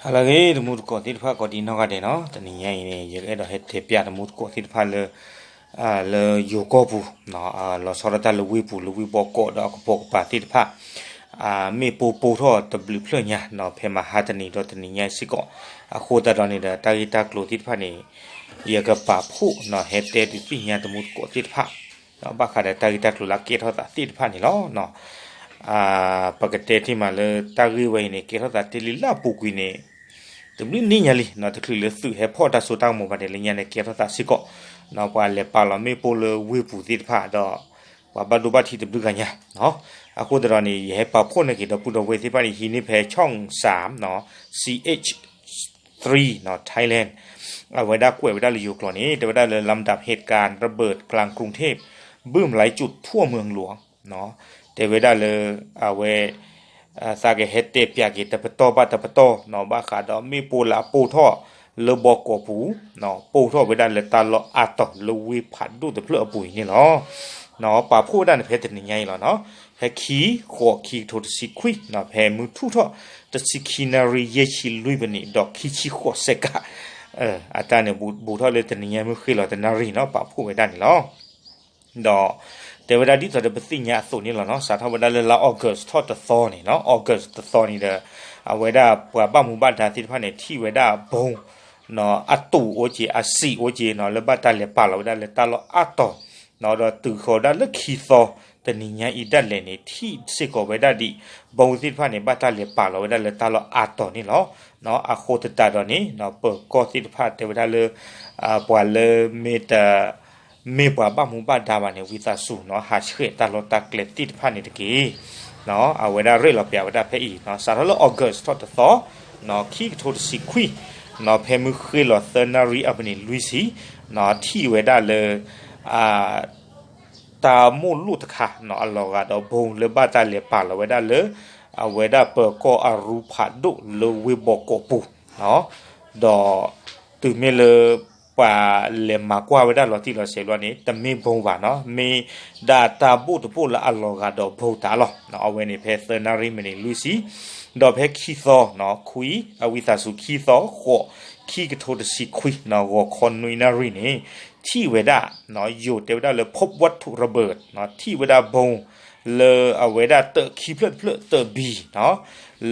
ဟါလၢအဂ့ၤ တမူတကိးသ့ၣ်တဖၣ် ကိးဒံနီၢ်ဂၤဒဲးနီၤ, တနံၤညါအံၤန့ၣ် ယကအဲၣ်ဒိးဟဲတဲပျးတမူတကိးသ့ၣ်တဖၣ်လၢ လၢယိၤကီၢ်ပူၤ လီၤဆီဒၣ်တၢ်လၢဝ့ၢ်ပူၤ လၢဝ့ၢ်ဘီကီးဒီးအကပိာ်ကပၤသ့ၣ်တဖၣ် မ့ၣ်ပိၢ်ပိၢ်ထီၣ်တဘျုးဖျၢၣ်ညါနီၤ, ဖဲမဟါတနံၤဒီးတနံၤညါစ့ၢ်ကီး, အဃိသတးဒီးန့ၣ်ဒီး တၢ်ဂ့ၢ်တၢ်ကျိၤသ့ၣ်တဖၣ်န့ၣ် ယကပာ်ဖှိၣ်နီၤ ဟဲတဲဒုးသ့ၣ်ညါတမူတကိးသ့ၣ်တဖၣ် ဘၣ်ဃးဒီးတၢ်ဂ့ၢ်တၢ်ကျိၤလၢအကဲထီၣ်သးသ့ၣ်တဖၣ်န့ၣ်လီၤ. ပကတဲတ့ၢ်မးလၢတၢ်ဂ့ၢ်ဝဲအံၤန့ၣ် ကဲထီၣ်သးတ့ၢ်လံလၢအပူၤကွံာ်န့ၣ် တဘျုးနံၣ်ညါလံနီၤ, တချုးလၢသုးဟဲဖီၣ်တၢ်စိတၢ်ကမီၤဘၣ်န့ၣ် လၢညါန့ၣ် ကဲထီၣ်သးစ့ၢ်ကီးနီၤ, ပှၤလဲၤပာ်လီၤမ့ၣ်ပိၢ်လၢဝ့ၢ်ပူၤသ့ၣ်တဖၣ်ဒီး ပှၤဘၣ်ဒိဘၣ်ထံးတဘျုးဂၤညါ အဃိသတးဒီးန့ၣ် ယဟဲပာ်ဖှိၣ်န့ၢ်က့ၤဒီပုၢ်ဒီဝဲၢ်သ့ၣ်တဖၣ်န့ၣ် ဟံးန့ၢ်ဖဲ ช่องสามနီၤ, ซีเอชทรีနီၤ, Thailand အဝဲဒၣ်ကွဲးဝဲဒၣ်လၢယိၤကျိာ်န့ၣ် တဲဝဲဒၣ်လၢ ลำดับเหตุการณ์ระเบิดกลางกรุงเทพ บึ้มหลายจุดทั่วเมืองหลวง တဲဝဲဒၣ်လၢ အဝဲ သးကဟဲတဲပျးက့ၤတပတီၢ်ဘၣ်တပတီၢ်နီၤ, ဘၣ်ဃးဒီးမ့ၣ်ပိၢ်လၢအပိၢ်ထီၣ်လၢဘီကီးပူၤ, ပိၢ်ထီၣ်ဝဲဒၣ်လၢတၢ်လီၢ်အါတီၤလၢဝ့ၢ်ဖးဒိၣ်တဖျၢၣ်အပူၤအံၤန့ၣ်လီၤ. ပာ်ဖှိၣ်ဝဲဒၣ်န့ၣ်ဖဲတနံၤညါအံၤလီၤနီၤ, ဖဲခံဃိးခံကထိတဆံခွံနီၤ, ဖဲမုၢ်ထူၣ်ထီၣ်တဆံခံနၣ်ရံၣ်ယဲၢ်ဆံလွံၢ်မံးနံးဒီးခံဆံဃိးစဲးကး, အတၢ်န့ၣ်ဘူးထီၣ်လၢတနံၤညါမုၢ်ဃ့လီၤတနၣ်ရံၣ်နီၤ, ပာ်ဖှိၣ်ဝဲဒၣ်န့ၣ်လီၤ. ဒီးတဲဝဲဒၣ်ဒ်သိးဒီးပသ့ၣ်ညါအသိးန့ၣ်လီၤနီၤ, စးထီၣ်ဝဲဒၣ်လၢလါ August ထီၣ်တသီန့ၣ်နီၤ, August တသီန့ၣ်ဒီး အဝဲဒၣ်ပှၤဘၣ်မူဘၣ်ဒါသ့ၣ်တဖၣ်န့ၣ် ထံၣ်ဝဲဒၣ်ဘီ အတူးအိၣ်က့ၤ အစံာ်အိၣ်က့ၤနီၤ, လၢဘၣ်တၢ်လဲၤပာ်လီၤဝဲဒၣ်လၢတၢ်လီၢ်အါတီၤနီၤ, ဒီးတုၤဃီၤဝဲဒၣ်လၢခံသီ တနံၤညါအံၤဒၣ်လဲာ်န့ၣ် ထံၣ်စ့ၢ်ကီးဝဲဒၣ်ဒံး ဘီသ့ၣ်တဖၣ်န့ၣ် ဘၣ်တၢ်လဲၤပာ်လီၤဝဲဒၣ်လၢတၢ်လီၢ်အါတီၤန့ၣ်လီၤ. အဃိသတးဒီးန့ၣ် ပၢၤကီၢ်သ့ၣ်တဖၣ်တဲဝဲဒၣ်လၢ ပှၤလၢမ့ၢ်တ မ့ၢ်ပှၤဘၣ်မူဘၣ်ဒါဘၣ်န့ၣ် ဝံသးစူၤနီၤ ဟးဆှဲးတၢ်လီၢ်တၢ်ကျဲသ့ၣ်တဖၣ်န့ၣ်တက့ၢ်. အဝဲဒၣ်ရဲၣ်လီၤပျးဝဲဒၣ်ဖဲအံၤနီၤ, စးထီၣ်လၢ August ထီၣ်တသီ ခံကထိတဆံခွံနီၤ, ဖဲမုၢ်ဃ့လီၤသၢနၣ်ရံၣ်အမံးနံးလွံၢ်ဆံနီၤ, ထံၣ်ဝဲဒၣ်လၢ တၢ်မိၣ်လိၣ်တခါနီၤ အလီၤဂာ်ဒီးဘီလၢဘၣ်တၢ်လဲၤပာ်လီၤဝဲဒၣ်လၢ အဝဲဒၣ်ပၢၤကီၢ်အရူဖးဒိၣ်လၢဝ့ၢ်ဘီကီးပူၤ, ဒီးတုၤမ့ၢ်လၢ ပှၤလဲၤမၤကွၢ်ဝဲဒၣ်လီၤတံၢ်လီၤဆဲးဘျီန့ၣ် တမ့ၢ်ဘီဘၣ်နီၤ, မ့ၢ်ဒၣ်တၢ်ဘိၣ်တဘိၣ်လၢအလီၤဂာ်ဒီးဘီတၢ်လီၤ. အဝဲန့ၣ်ဖဲသၢနၣ်ရံၣ်မံးနံးလွံၢ်ဆံ, ဒီးဖဲခံသီနီၤ ခွံ အဝံသးစူၤ ခံသီ ဃိး ခံကထိတဆံခွံနီၤ ဂီၤခီနွံနၣ်ရံၣ်န့ၣ် ထံၣ်ဝဲဒၣ် ယိၤတဲဝဲဒၣ်လၢ พบวัตถุระเบิดနီၤ, ထံၣ်ဝဲဒၣ်ဘီ လၢအဝဲဒၣ်တၢးခံဖျၢၣ်တဖျၢၣ် တၢးဘံနီၤ,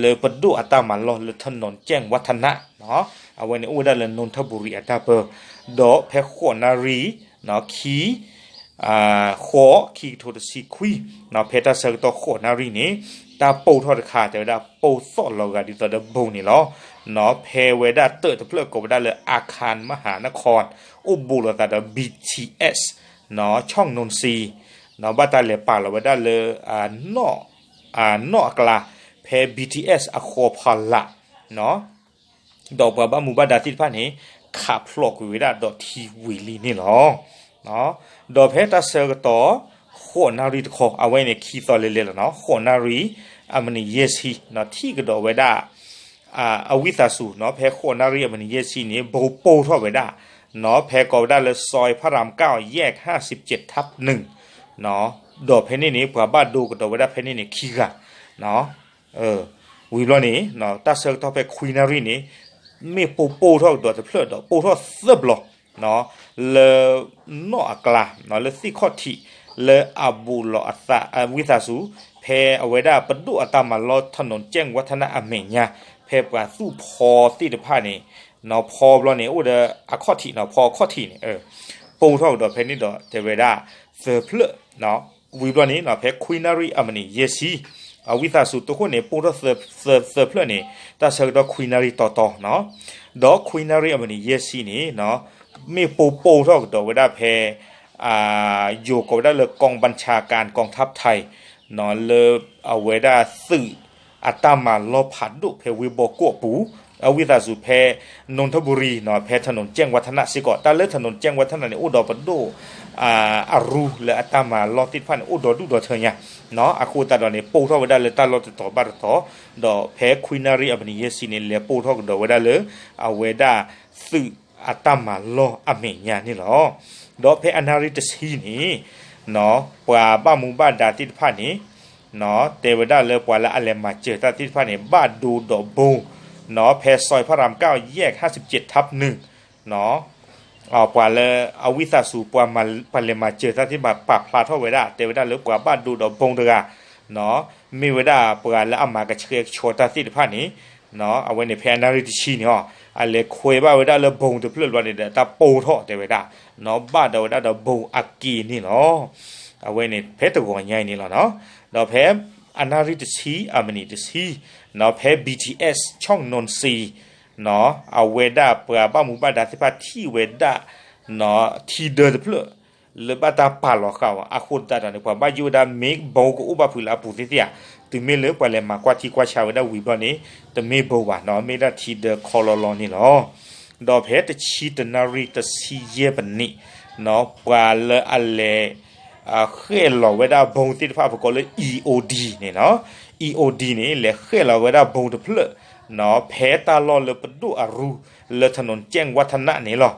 လၢပဒိၣ်အတၢ်မၤလီၢ်လၢ ถนนแจ้งวัฒนะနီၤ, အဝဲန့ၣ်အိၣ်ဝဲဒၣ်လၢ นนทบุรี အတၢ်ပၢ, ဒီးဖဲဃိးနၣ်ရံၣ် ခံ ဃိး ခံကထိတဆံခွံနီၤ, ဖဲတၢ်ဆၢကတီၢ်ဃိးနၣ်ရံၣ်န့ၣ် တၢ်ပိၢ်ထီၣ်တခါ တဲဝဲဒၣ်ပိၢ်သီၣ်လီၤဂာ်ဒ်သိးဒီးဘီန့ၣ်လီၤ. ဖဲဝဲဒၣ်တၢးတဖျၢၣ်ကိးဝဲဒၣ်လၢ อาคารมหานคร အိၣ်ဘူးလိာ်သးဒီး บีทีเอสနီၤ, ช่องนนทรีနီၤ, ဘၣ်တၢ်လဲၤပာ်လီၤဝဲဒၣ်လၢ နီၣ်အကျါ ဖဲ บีทีเอส အဃီဖီလာ်နီၤ, ဒီးပှၤဘၣ်မူဘၣ်ဒါသ့ၣ်တဖၣ်န့ၣ် ခးဖျိးကွံာ်ဝဲဒၣ်ဒီးထံဝံၤလံန့ၣ်လီၤ. ဒီးဖဲတၢ်ဆၢကတီၢ် ဃိးနၣ်ရံၣ်တခီ အဝဲန့ၣ်ခံသီလဲၤလဲၤလီၤနီၤ, ဃိးနၣ်ရံၣ် အမံးနံးယဲၢ်ဆံနီၤ, ထံၣ်ကဒီးဝဲဒၣ် အဝံသးစူၤနီၤ, ဖဲဃိးနၣ်ရံၣ်အမံးနံးယဲၢ်ဆံန့ၣ် ဘီပိၢ်ထီၣ်ဝဲဒၣ်နီၤ, ဖဲကိးဝဲဒၣ်လၢ ซอยพระรามเก้า แยกห้าสิบเจ็ดทับหนึ่งနီၤ, ဒီးဖဲန့ၣ်န့ၣ် ပှၤဘၣ်ဒိကဒီးဝဲဒၣ်ဖဲန့ၣ်န့ၣ် ခံဂၤ ဝံၤဘျီန့ၣ် တၢ်ဆၢကတီၢ်ဖဲခွံနၣ်ရံၣ်န့ၣ် မ့ၣ်ပိၢ်ပိၢ်ထီၣ်ကဒီးတဖျၢၣ်ဒီးပိၢ်ထီၣ်သၢဘျီ လၢ နီၣ်အကျါ လၢသ့ၣ်ခီၣ်ထံး လၢအဘူးလီၤအသး ဝံသးစူၤ ဖဲအဝဲဒၣ်ပဒိၣ်အတၢ်မၤလီၢ် ถนนแจ้งวัฒนะ အမဲာ်ညါ ဖဲပှၤသူၣ်ဖီသ့ၣ်တဖၣ်န့ၣ် ဖီဘျီန့ၣ် အိၣ်ဒီးအခီၣ်ထံးနီၤ ဖီအခီၣ်ထံးန့ၣ် ပိၢ်ထီၣ်ကဒီးဖဲန့ၣ်ဒီးတဲဝဲဒၣ် သၢဖျၢၣ် ဝံၤဘျီန့ၣ် ဖဲခွံနၣ်ရံၣ်အမံးနံးယဲၢ်ဆံ အဝံသးစူၤ တဃိန့ၣ် ပိၢ်ထီၣ်သၢဖျၢၣ်န့ၣ် တၢ်ဆၢကတီၢ်ခွံနၣ်ရံၣ်တီတီနီၤ, ဒီးခွံနၣ်ရံၣ်အမံးနံးယဲၢ်ဆံန့ၣ် မ့ၣ်ပိၢ်ပိၢ်ထီၣ်ကဒီးဝဲဒၣ်ဖဲ ယိၤကိးဝဲဒၣ်လၢ กองบัญชาการกองทัพไทย လၢအဝဲဒၣ်သုးအတၢ်မၤလီၢ်ဖးဒိၣ်ဖဲဝ့ၢ်ဘီကီၢ်အပူၤ အဝံသးစူၤဖဲ นนทบุรีနီၤ ဖဲ ถนนแจ้งวัฒนะ စ့ၢ်ကီး တၢ်လၢ ถนนแจ้งวัฒนะ န့ၣ် အိၣ်ဒီးပဒိၣ် အရူလၢအတၢ်မၤလီၢ်သ့ၣ်တဖၣ်န့ၣ် အိၣ်ဒီးဒူၣ်ဒီးထၢညါနီၤ, အဃိသတးဒီးန့ၣ် ပိၢ်ထီၣ်ဝဲဒၣ်လၢတၢ်လီၢ်တတီၤဘၣ်တတီၤ, ဒီးဖဲခွံနၣ်ရံၣ်အမံးနံးယဲၢ်ဆံန့ၣ် လဲၤပိၢ်ထီၣ်ကဒီးဝဲဒၣ်လၢ အဝဲဒၣ်သုးအတၢ်မၤလီၢ်အမဲာ်ညါန့ၣ်လီၤ. ဒီးဖဲအနၣ်ရံၣ်တဆံန့ၣ် ပှၤဘၣ်မူဘၣ်ဒါသ့ၣ်တဖၣ်န့ၣ် တဲဝဲဒၣ်လၢပှၤလၢအလဲၤမၤစၢၤတၢ်သ့ၣ်တဖၣ်န့ၣ် ဘၣ်ဒိဒီးဘီ ဖဲစီၤဖါရၢမ်ကၣ်ယဲၢ် ဟးစံးပကၠ့းထပ်နုာ် ပှၤလၢအဝံသးစူၤ ပှၤလဲၤမၤစၢၤတၢ်သ့ၣ်တဖၣ် ပာ်ဖျါထီၣ်ဝဲဒၣ် တဲဝဲဒၣ်လၢပှၤဘၣ်ဒိဒီးဘီတဂၤ မ့ၢ်ဝဲဒၣ်ပှၤလၢအမၤကဆှဲကဆှီတၢ်သ့ၣ်တဖၣ်န့ၣ် အဝဲန့ၣ်ဖဲအနၣ်ရံၣ်တဆံန့ၣ် အလဲၤခွဲဘၣ်ဝဲဒၣ်လၢဘီတဖျၢၣ်ဘျီန့ၣ်ဒီး တၢ်ပိၢ်ထီၣ်တဲဝဲဒၣ် ဘၣ်ဒီးဝဲဒၣ်ဒီးဘီအက့ၤန့ၣ်လီၤ. အဝဲန့ၣ်ဖဲတဂီၤညါအံၤန့ၣ်လီၤ. ဒီးဖဲအနၣ်ရံၣ်တဆံ အမံးနံးတဆံ ဖဲ B T S ဆီၣ်နူၣ်စံ အဝဲဒၣ်ပှၤဘၣ်မူဘၣ်ဒါသ့ၣ်တဖၣ်ထံၣ်ဝဲဒၣ် ထံဒၢတဖျၢၣ် လၢဘၣ်တၢ်ပာ်လီၤဃာ်အီၤ အဃိသတးဒီးန့ၣ် ပှၤဘၣ်ယိၣ်ဝဲဒၣ်မ့ၢ်ဘီကအိၣ်ဘၣ်ဖုးလၢအပူၤသ့ၣ်ဧါ, တုၤမ့ၢ်လၢပှၤလဲၤမၤကွၢ်ထံကွၢ်ဆးဝဲဒၣ်ဝံၤဘျီန့ၣ် တမ့ၢ်ဘီဘၣ်နီၤ, မ့ၢ်ဒၣ်ထံဒၢခီလီလီန့ၣ်လီၤ. ဒီးဖဲတဆံတနၣ်ရံၣ်တဆံယဲၢ်ပနံး ပှၤလၢအလဲၤ ဃဲၣ်လီၤဝဲဒၣ်ဘီသ့ၣ်တဖၣ် ပကိးလၢ E O D န့ၣ်လီၤ. E O D န့ၣ် လဲၤဃဲၣ်လီၤဝဲဒၣ်ဘီတဖျၢၣ် ဖဲတၢ်လီၢ်လၢပဒိၣ်အရူ လၢ ถนนแจ้งวัฒนะ န့ၣ်လီၤ.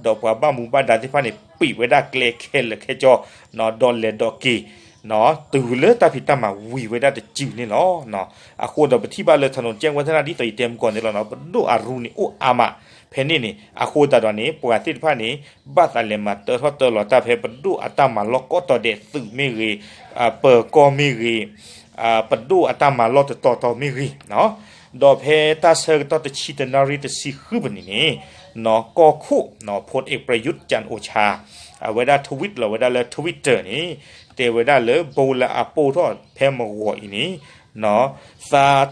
ဒီးပှၤဘၣ်မူဘၣ်ဒါသ့ၣ်တဖၣ်န့ၣ် ပံးဝဲဒၣ်ကျဲခဲလၢာ်ခဲဆ့ ဒီးလဲၤဒီးက့ၤ တုၤလၢတၢ်ဖံးတၢ်မၤဝံၤဝဲဒၣ်တစုန့ၣ်လီၤ. အဃိဒီးပထံၣ်ဘၣ်လၢ ถนนแจ้งวัฒนะ ဒ်သိးယတဲမုၢ်ကီၢ်န့ၣ်လီၤ, ပဒိၣ်အရူန့ၣ်အိၣ်အါမး ဖဲန့ၣ်န့ၣ် အဃိသတးဒီးန့ၣ် ပှၤသ့ၣ်တဖၣ်န့ၣ် ဘၣ်သးလဲၤမၤတၢထီၣ်တၢလီၤတၢ်ဖဲပဒိၣ်အတၢ်မၤလီၢ်ကိးတီၤဒဲး သုးမ့ၢ်ဂ့ၤ, ပၢၤကီၢ်မ့ၢ်ဂ့ၤ, ပဒိၣ်အတၢ်မၤလီၢ်တတီၤတီၤမ့ၢ်ဂ့ၤ, ဒီးဖဲတၢ်ဆၢကတီၢ်တဆံတနၣ်ရံၣ်တဆံဃုပနံးန့ၣ် ကီၢ်ခိၣ် พลเอกประยุทธ์ จันทร์โอชา အဝဲဒၣ် tweet လီၤဝဲဒၣ်လၢ Twitter န့ၣ် တဲဝဲဒၣ်လၢဘီလၢအပိၢ်ထီၣ်ဖဲမုၢ်ဂီၤအံၤန့ၣ်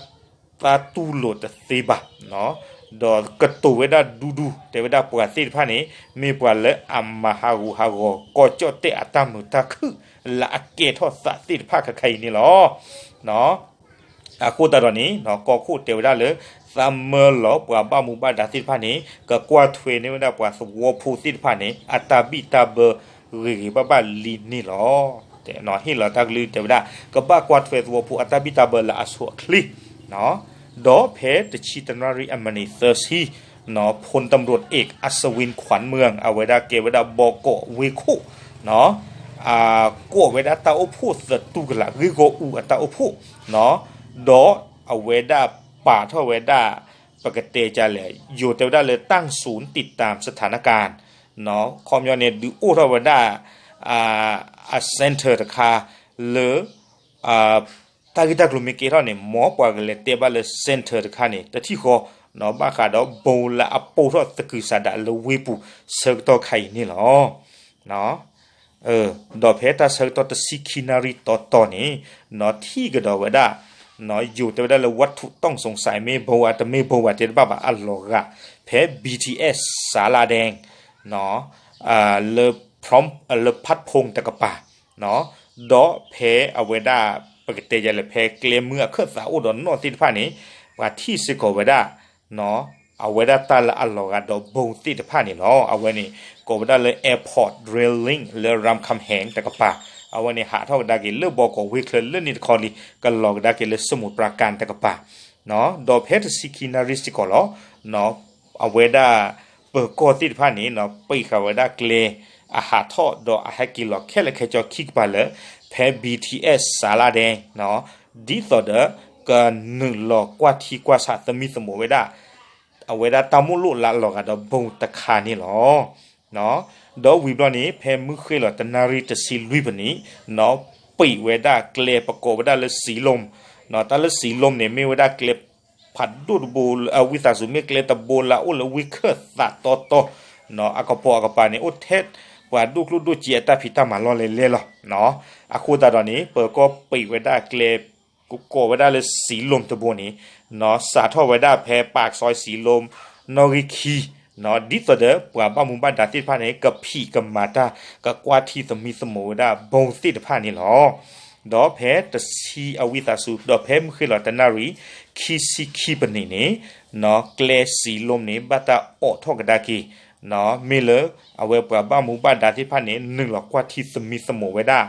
သးတူၢ်လိာ်တသ့ဘၣ်, ဒီးကတိၤဝဲဒၣ်ဒူဒူ တဲဝဲဒၣ်ပှၤသ့ၣ်တဖၣ်န့ၣ် မ့ၢ်ပှၤလၢအမၤဟးဂူာ်ဟးဂီၤ ကီၢ်ကၠီၣ်တဲၣ်အတၢ်မုာ်တၢ်ခုၣ် လၢအကဲထီၣ်သးသ့ၣ်တဖၣ်ခဲခါအံၤန့ၣ်လီၤ. အဃိသတးဒီးန့ၣ် ကီၢ်ခိၣ်တဲဝဲဒၣ်လၢ သးမၢလီၤပှၤဘၣ်မူဘၣ်ဒါသ့ၣ်တဖၣ်န့ၣ် ကကွၢ်ထွဲန့ၢ်ဝဲဒၣ်ပှၤသဝီဖိသ့ၣ်တဖၣ်န့ၣ် အတၢ်ဘံၣ်တၢ်ဘၢဂ့ၤဂ့ၤဘၣ်ဘၣ်လံန့ၣ်လီၤ. ဟ့ၣ်လီၤတၢ်ကလုၢ်တဲဝဲဒၣ် ကဘၣ်ကွၢ်ထွဲသဝီဖိအတၢ်ဘံၣ်တၢ်ဘၢလၢအဆိအချ့ ဒီးဖဲတဆံတနၣ်ရံၣ်အမံးနံးသၢဆံ พลตำรวจเอก อัศวินขวัญเมือง အဝဲဒၣ်ကဲဝဲဒၣ်ဘီကီးဝ့ၢ်ခိၣ် ကိးဝဲဒၣ်တၢ်အိၣ်ဖှိၣ်သတူၢ်ကလာ် ဂ့ၢ်ဂီၢ်အူအတၢ်အိၣ်ဖှိၣ် ဒီးအဝဲဒၣ်ပာ်ထီၣ်ဝဲဒၣ် ပကတဲကလဲၣ် ယိၤတဲဝဲဒၣ်လၢ ตั้งศูนย์ติดตามสถานการณ์ ခီပညီန့ၣ် ဒုးအိၣ်ထီၣ်ဝဲဒၣ် အ center တခါ လၢ တၢ်ဂ့ၢ်တၢ်ကျိၤမ့ၢ်ကဲထီၣ်န့ၣ် မ်ပှၤကလဲၤတဲဘၣ်လၢ center တခါန့ၣ် တထံၣ်ဃီ ဘၣ်ဃးဒီးဘီလၢအပိၢ်ထီၣ်သကုၤဆးဒးလၢဝ့ၢ်ပူၤဆၢကတီၢ်ခါအံၤန့ၣ်လီၤ. ဒီးဖဲတၢ်ဆၢကတီၢ်တဆံခံနၣ်ရံၣ်တီတီန့ၣ် ထံၣ်ကဒီးဝဲဒၣ် ယိၤတဲဝဲဒၣ်လၢ วัตถุต้องสงสัย မ့ၢ်ဘီဧါတမ့ၢ်ဘီဧါတဲတဘၣ်ဘၣ်အလီၤဂာ် ဖဲ ဘီထီၣ်အ့ၣ် ศาลาแดง လၢ พร้อม လၢ พัดพงษ์ တကပၤ ဒီးဖဲအဝဲဒၣ် ပကတဲယၤလဲၣ် ဖဲကျဲမုၢ်အခၢၣ်သးအိၣ်ဒီးနီၣ်သ့ၣ်တဖၣ်န့ၣ် ပှၤထံၣ်စ့ၢ်ကီးဝဲဒၣ် အဝဲဒၣ်တၢ်လၢအလီၤဂာ်ဒီးဘီသ့ၣ်တဖၣ်န့ၣ်လီၤ. အဝဲန့ၣ် ကိးဝဲဒၣ်လၢ Airport Rail Link လၢ รามคำแหง တကပၤ အဝဲန့ၣ်ဟးထီၣ်ကဒါက့ၤလၢဘီကီးဝ့ၢ်ချၢလၢန့ၣ်တခီလံ ကလီၤကဒါက့ၤလၢ สมุทรปราการ တကပၤ ဒီးဖဲတဆံခံနၣ်ရံၣ်စ့ၢ်ကီးလီၤ အဝဲဒၣ်ပၢၤကီၢ်သ့ၣ်တဖၣ်န့ၣ် ပံးဃာ်ဝဲဒၣ်ကျဲအဟးထီၣ်ဒီးအဟဲက့ၤလီၤခဲလၢာ်ခဲဆ့ခံကပၤလၢ ဖဲ ဘီထီၣ်အ့ၣ် ศาลาแดง ဒ်သိးဒီး ကနုာ်လီၤကွၢ်ထံကွၢ်ဆးသမံသမိးဝဲဒၣ် အဝဲဒၣ်တၢ်မိၣ်လိၣ်လၢအလီၤဂာ်ဒီးဘီတခါန့ၣ်လီၤ. ဒီးဝံၤဘျီန့ၣ် ဖဲမုၢ်ဃ့ၢ်လီၤတနၣ်ရံၣ်တဆံလွံၢ်ပနံး ပံးဝဲဒၣ်ကျဲပကိးဝဲဒၣ်လၢ สีลม တၢ်လၢ สีลม န့ၣ် မ့ၢ်ဝဲဒၣ်ကျဲဖးဒိၣ်တဘိ အဝံသးစူၤမ့ၢ်ကျဲတဘိလၢအအိၣ်လၢဝ့ၢ်ခၢၣ်သးတီတီ အကပိာ်အကပၤန့ၣ် အိၣ်ထဲပှၤဒိၣ်ကျိၣ်ဒိၣ်စ့အတၢ်ဖံးတၢ်မၤလီၢ်လဲၤလဲၤလီၤ. အဃိသတးဒီးန့ၣ် ပၢၤကီၢ်ပံးဝဲဒၣ်ကျဲ ကိးဝဲဒၣ်လၢ สีลม တဘိန့ၣ် စးထီၣ်ဝဲဒၣ်ဖဲ ปากซอยสีลม နီၣ်ဂံၢ်ခံ ဒ်သိးဒီးပှၤဘၣ်မူဘၣ်ဒါသ့ၣ်တဖၣ်န့ၣ် ကဖံးကမၤတၢ် ကကွၢ်ထံသမံသမိးဝဲဒၣ်ဘီသ့ၣ်တဖၣ်န့ၣ်လီၤ. ဒီးဖဲတဆံအဝံသးစူၤ ဒီးဖဲမုၢ်ဃ့ၢ်လီၤတနၣ်ရံၣ် ခံဆံခံပနံးန့ၣ် ကျဲ สีลม န့ၣ် ဘၣ်တၢ်အိးထီၣ်ကဒါက့ၤ မ့ၢ်လၢအဝဲပှၤဘၣ်မူဘၣ်ဒါသ့ၣ်တဖၣ်န့ၣ် နုာ်လီၤကွၢ်ထံသမံသမိးဝဲဒၣ်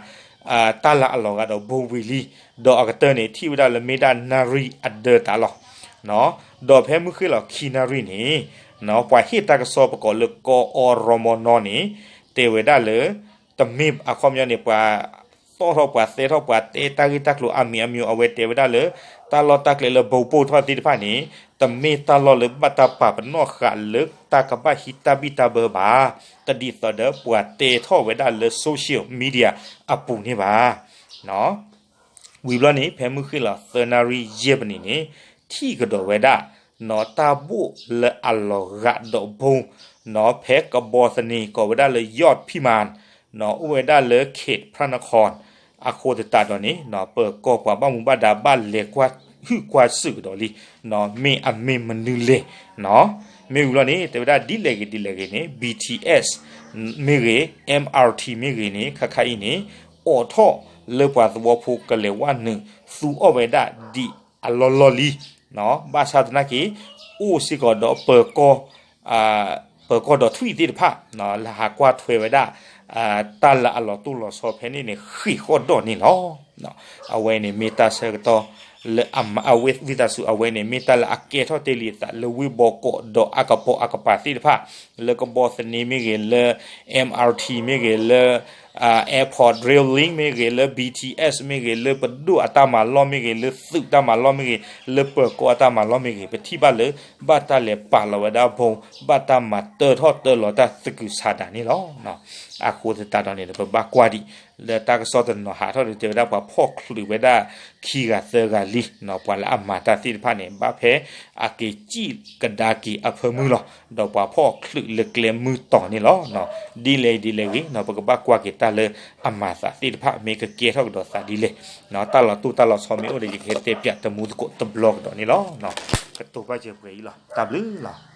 တၢ်လၢအလီၤဂာ်ဒီးဘီဝံၤလံ, ဒီးအကတၢၢ်န့ၣ် ထံၣ်ဝဲဒၣ်လၢမ့ၢ်ဒၣ်နၣ်ရံၣ်အဒၢတၢ်လီၤ. ဒီးဖဲမုၢ်ဃ့ၢ်လီၤခံနၣ်ရံၣ်န့ၣ် ပှၤဟ့ၣ်တၢ်ကစီၣ်ပကိးလၢ กอรมน န့ၣ် တဲဝဲဒၣ်လၢ တမ့ၢ်အခီပညီန့ၣ် ပှၤသီၣ်ထီၣ်ပှၤသဲထီၣ်ပှၤတဲတၢ်ဂ့ၢ်တၢ်ကျိၤအါမံၤအါမံၤ အဝဲတဲဝဲဒၣ်လၢ တၢ်လီၢ်တၢ်ကျဲလၢ bomb ပိၢ်ထီၣ်သ့ၣ်တဖၣ်န့ၣ် တမ့ၢ်တၢ်လီၢ်လၢဘၣ်တၢ်ပာ်ပနီၣ်ဃာ်လၢတၢ်ကဘၣ်ဟံးတၢ်ဘံၣ်တၢ်ဘၢဘၣ်, တဒ်သိးဒီးပှၤတဲထီၣ်ဝဲဒၣ်လၢ social media အပူၤန့ၣ်ဘၣ်. ဝံၤဘျီန့ၣ် ဖဲမုၢ်ဃ့ၢ်လီၤသၢနၣ်ရံၣ်ယဲၢ်မံးနံးန့ၣ် ထံၣ်ကဒီးဝဲဒၣ် နီၢ်တၢ်ဘိၣ်လၢအလီၤဂာ်ဒီး bomb နီၢ်ဖဲကဘီသန့ၤ ကိးဝဲဒၣ်လၢ ယီၣ်ဖံမၢၣ် နီၢ်အိၣ်ဝဲဒၣ်လၢ ခေတ်พระนคร အဃိသတးဒီးန့ၣ် ပၢၤကီၢ်ပှၤဘၣ်မူဘၣ်ဒါဘၣ်လဲၤကွၢ်ဟုၣ်ကွၢ်စူၣ်ကဒီးလံ, မ့ၢ်အမ့ၢ်မနုၤလဲၣ်. မ့ၢ်ဝံၤလီၤန့ၣ် တဲဝဲဒၣ်ဒ်လဲၣ်ဂ့ၤဒ်လဲၣ်ဂ့ၤန့ၣ် B T S မ့ၢ်ဂ့ၤ M R T မ့ၢ်ဂ့ၤန့ၣ် ခါခါအံၤန့ၣ် အိးထီၣ်လၢပှၤသဝီဖိကလဲၤဝဲနုာ်သူအီၣ်ဝဲဒၣ်ဒံးအလီၢ်လီၢ်လံ. ဘၣ်ဆၣ်သနာ်က့ အိၣ်စ့ၢ်ကီးဒီးပၢၤကီၢ် ပၢၤကီၢ်ဒီးထွံၣ်သ့ၣ်တဖၣ် လၢဟးကွၢ်ထွဲဝဲဒၣ် တၢ်လၢအလီၤတိၢ်လီၤဆီဖဲန့ၣ်န့ၣ် ဃ့ၢ်ဃီၣ်ဒီးန့ၣ်လီၤ. အဝဲန့ၣ်မ့ၢ်တၢ်ဆၢကတီၢ် လၢအဝဲဝံသးစူၤ အဝဲန့ၣ် မ့ၢ်တၢ်လၢအကဲထီၣ်တ့ၢ်လံအသးလၢဝ့ၢ်ဘီကီးဒီးအကပိာ်အကပၤသ့ၣ်တဖၣ် လၢကဘီသန့မ့ၢ်ဂ့ၤ လၢ M R T မ့ၢ်ဂ့ၤ လၢ Airport Rail Link မ့ၢ်ဂ့ၤ လၢ B T S မ့ၢ်ဂ့ၤ လၢပဒိၣ်အတၢ်မၤလီၢ်မ့ၢ်ဂ့ၤ လၢသုးတၢ်မၤလီၢ်မ့ၢ်ဂ့ၤ လၢပၢၤကီၢ်အတၢ်မၤလီၢ်မ့ၢ်ဂ့ၤ ပထံၣ်ဘၣ်လၢ ဘၣ်တၢ်လဲၤပာ်လီၤဝဲဒၣ် bomb ဘၣ်တၢ်မၤတၢထီၣ်တၢလီၤတၢ်သကုၤဆးဒးန့ၣ်လီၤ. အဃိသတးဒီးန့ၣ် ပဘၣ်ကွၢ်ဒံး လၢတၢ်ကစီၣ်တနီၤဟးထီၣ်ဒီး တဲဝဲဒၣ်ပှၤဖီၣ်ချုးဝဲဒၣ် ခံဂၤသၢဂၤလံ ပှၤလၢအမၤတၢ်သ့ၣ်တဖၣ်န့ၣ် ဘၣ်ဖဲအက့ၤစံၣ်ကဒါက့ၤအဖၢမုၢ်လီၤ. ဒီးပှၤဖီၣ်ချုးလၢကျဲမုၢ်တီၤန့ၣ်လီၤ. ဒ်လဲၣ်ဒ်လဲၣ်ဂ့ၤ ပကဘၣ်ကွၢ်က့ၤတၢ်လၢအမၤသးသ့ၣ်တဖၣ် မ့ၢ်ကကဲထီၣ်ကဒီးသးဒ်လဲၣ်. တၢ်လီၤတိၢ်တၢ်လီၤဆီမ့ၢ်အိၣ်ဒီး ယကဟဲတဲပၠးတမူသကိးတဘျီကဒီးန့ၣ်လီၤ. ကတိၤဘၣ်စၢၤပှဲၤအံၤလီၤ. တၢ်ဘျုးလီၤ.